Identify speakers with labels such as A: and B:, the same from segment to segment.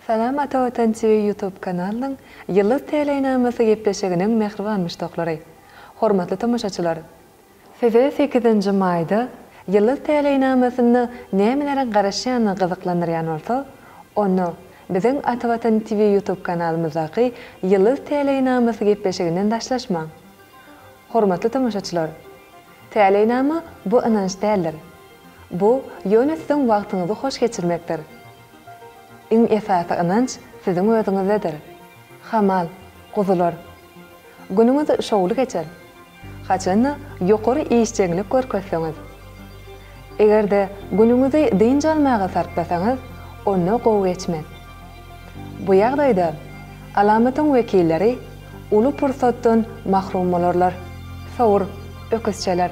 A: Salam Ata Watan TV YouTube kanalynyň Ýyldyz täleýnamasy gepleşiginiň mähriban muşdaklary! Hormatly tomaşaçylar! Size sekizinji maýda Ýyldyz täleýnamasynda nämeleriň garaşýandygy gyzyklandyrýan bolsa, onda biziň Ata Watan TV YouTube kanalymyzdaky Ýyldyz täleýnamasy gepleşiginden daşlaşmaň! Hormatly tomaşaçylar! Täleýnama bu ynanç däldir. Bu ýöne siziň wagtyňyzy hoş geçirmekdir. Iň esasy ynanç siziň özüňizdedir. Hamal, guzular. Günüňiz şowly geçer. Haçanda ýokary işjeňlik görkezseňiz. Eger-de günüňizi dynç almaga sarplasaňyz, onda gowy geçmez. Bu ýagdaýda alamatyň wekilleri uly pursatdan mahrum bolarlar. Sowur, öküzçeler.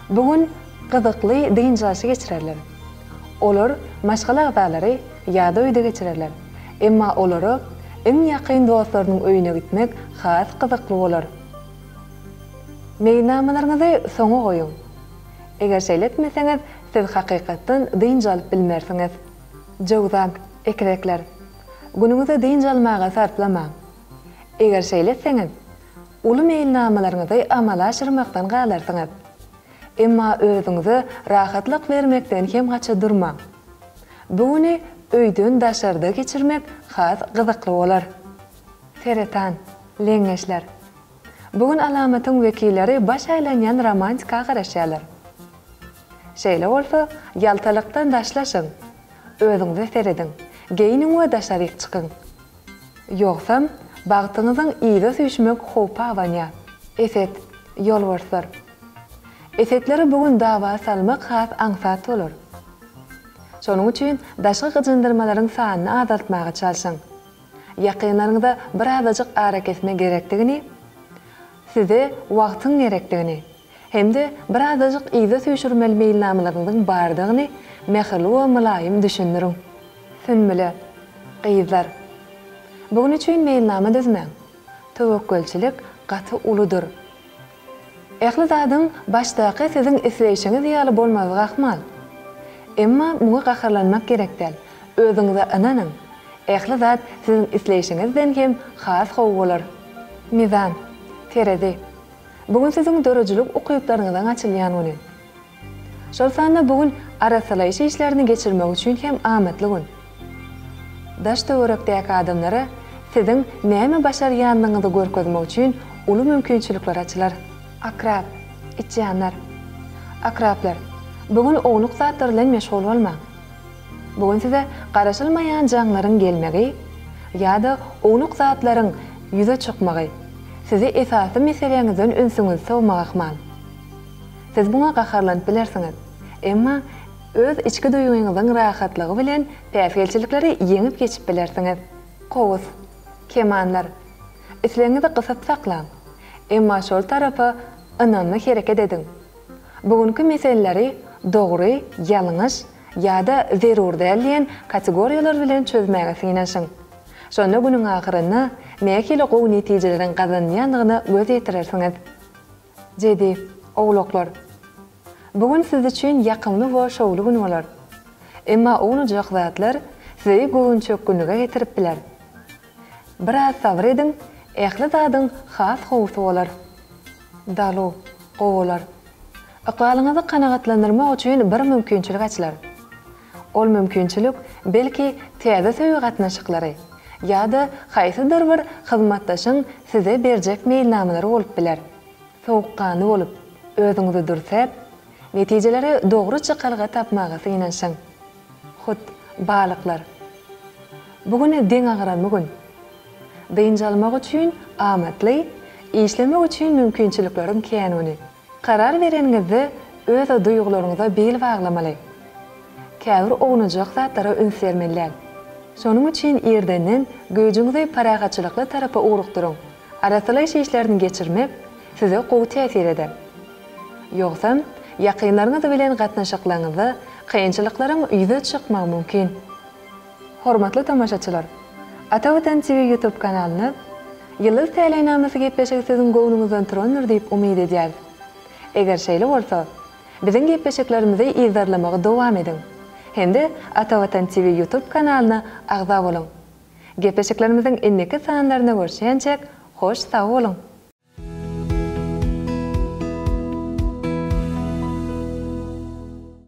A: Bu gün gyzykly dynç alşy geçirerler. Olar maşgala agzalary ýa-da öýde geçirerler. Emma olara iň ýakyn dostlarynyň öýüne gitmek has gyzykly bolar. Meýilnamalaryňyzy soňa goýuň. Eger şeýle etmeseňiz, siz hakykatdan dynç alyp bilmersiňiz. Jöwza, ekizekler. Günüňizi dynç almaga sarplamaň. Eger şeýle etseňiz, uly meýilnamalaryňyzy amala aşyrmakdan galarsyňyz. Emma özüňize rahatlyk bermekden hem gaça durmaň. Bu güni öýden daşarda geçirmek has gyzykly bolar. Seretan, leňňeçler. Bu gün alamatyň wekilleri baş aýlanýan romantika garaşýarlar. Şeýle bolsa, ýaltalykdan daşlaşyň, özüňize serediň, geýniň we daşaryk çykyň. Ýogsam, bagtyňyzyň yza süýşmek howpy abanýar. Eset, ýolbarslar. Esetleri bu gün dawa salmak has aňsat bolar. Şonuň üçin daşky gyjyndyrmalaryň sanyny azaltmaga çalşyň. Ýakynlaryňyza birazajyk arakesme gerekdigini, size wagtyň gerekdigini hem-de birazajyk yza süýşürmeli meýilnamalaryňyzyň bardygyny mähirli we mylaýym düşündiriň. Sünbüle, gyzlar. Bu gün üçin meýilnama düzmäň. Töwekgelçilik gaty uludyr. Ähli zadyň başdaky siziň isleýşiňiz ýaly bolmazlygy ahmal. Emma muňa gaharlanmak gerek däl. Özüňize ynanyň. Ähli zat siziň isleýşiňizden hem has gowy bolar. Mizan, Terezi. Bu gün siziň döredijilik ukyplaryňyzyň açylýan güni. Şol sanda bu gün arassalaýyş işlerini geçirmek üçin hem amatly gün. Daş-töwerekdäki adamlara siziň näme başarýandygyňyzy görkezmek üçin uly mümkinçilikler açylar. Akrap, içýanlar. Akraplar, bu gün ownuk zatlar bilen meşgul bolmaň. Bu gün size garaşylmaýan jaňlaryň gelmegi ýa-da ownuk zatlaryň ýüze çykmagy sizi esasy meseläňizden ünsüňizi sowmagy ahmal. Siz muňa gaharlanyp bilersiňiz. Emma öz içki duýgyňyzyň rahatlygy bilen päsgelçilikleri ýeňip geçip bilersiňiz. Kowus, kemanlar. Islegiňizi gysyp saklaň. Emma şol tarapa ynamly hereket ediň. Bu günki meseleleri dogry, ýalňyş ýa-da zerur däl diýen kategoriýalar bilen çözmäge synanyşyň. Şonda günüň ahyrynda nähili gowy netijeleriň gazanylýandygyna göz ýetirersiňiz. Jedi, owlaklar. Bu gün siz üçin ýakymly we şowly gün bolar. Emma ownujak zatlar sizi göwünçökgünlige getirip biler. Biraz sabyr ediň, ähli zadyň has gowusy bolar. Daluw, gowalar. Ykbalyňyzy kanagatlandyrmak üçin bir mümkinçilik açylar. Ol mümkinçilik, belki, täze söýgi gatnaşyklary ýa-da haýsydyr bir hyzmatdaşyň size berjek meýilnamalary bolup biler. Sowukganly bolup, özüňizi dürsäp, netijelere dogry çykalga tapmaga synanyşyň. Hut, balyklar. Bu gün deňagramly gün. Dynç almak üçin amatly, işlemek üçin mümkinçilikleriň kän güni. Karar bereniňizde öz duýgularyňyza bil baglamaly. Käbir ownujak zatlara üns bermeli däl. Şonuň üçin irdenden güýjüňizi parahatçylykly tarapa ugrukdyryň. Arassalaýyş işlerini geçirmek size gowy täsir eder. Ýogsam, ýakynlaryňyz bilen gatnaşyklaryňyzda kynçylyklaryň ýüze çykmagy mümkin. Hormatly tomaşaçylar! Ata Watan TV YouTube kanalyna Ýyldyz täleýnamasy gepleşigi siziň göwnüňizden turandyr diýip umyt edýäris. Eger şeýle bolsa, biziň gepleşiklerimizi yzarlamagy dowam ediň. hem-de Atavatan TV YouTube kanalyna agza boluň. Gepleşiklerimiziň indiki sanlarynda görüşýänçäk, hoş sag boluň!